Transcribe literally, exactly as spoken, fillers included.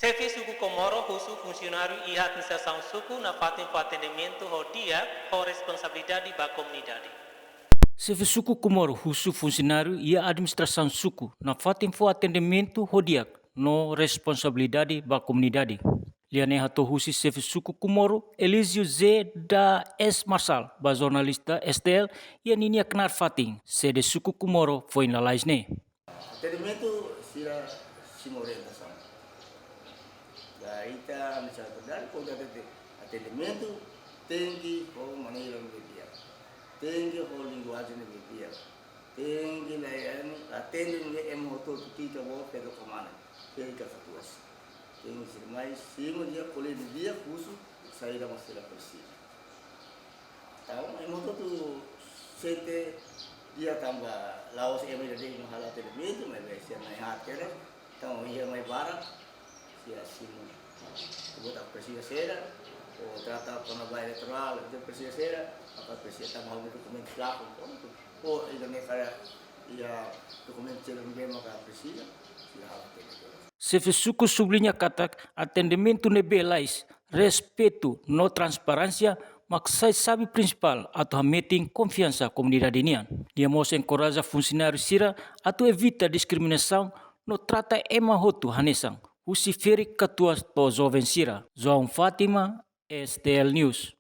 Xefe Suku Comoro husu funsionáriu iha administrasaun suku nafatin fó atendimentu ho di'ak ho responsabilidade ba komunidade. Xefe Suku Comoro husu funsionáriu iha administrasaun suku nafatin fó atendimentu ho di'ak no responsabilidade ba komunidade. Lia ne'e hato'o husi Xefe Suku Comoro Elísio José da S Marçal ba jornalista S T L iha ninia knaar fatin, sede Suku Comoro foin lalais ne'e. Atendimentu sira simu orientasaun. Ita misalnya, kuandu atendimentu tenke ho maneira ne'ebé di'ak, tenke ho linguajen ne'ebé di'ak, tenke la ema atende ne'ebé ema hotu-hotu ita-boot feto kamana, feto katuas. Tenke sira mai simu di'ak, ko'alia di'ak, husu saida mak sira presiza. Entaun ema hotu-hotu sente di'ak tanba la'ós ema ida de'it mak halo atendimentu, maibé sira na'in-haat kedas. Entaun iha mai barak, sira simu. Buat ida presiza sira, ou trata kona-ba eleitorál, ita presiza sira, ita presiza tanba ha'u-nia dokumentu fraku, prontu. Ou ida-ne'e karik iha dokumentu sira ne'ebé maka presiza, sira halo atendimentu. Xefe Suku subliña katak atendimentu ne'ebé lalais, respeitu no transparénsia mak sai xave prinsipál atu hametin konfiansa komunidade nian. Nia mós enkoraja funsionáriu sira atu evita diskriminasaun no trata ema hotu hanesan, husi ferik katuas to'o joven sira. João Fátima, S T L News.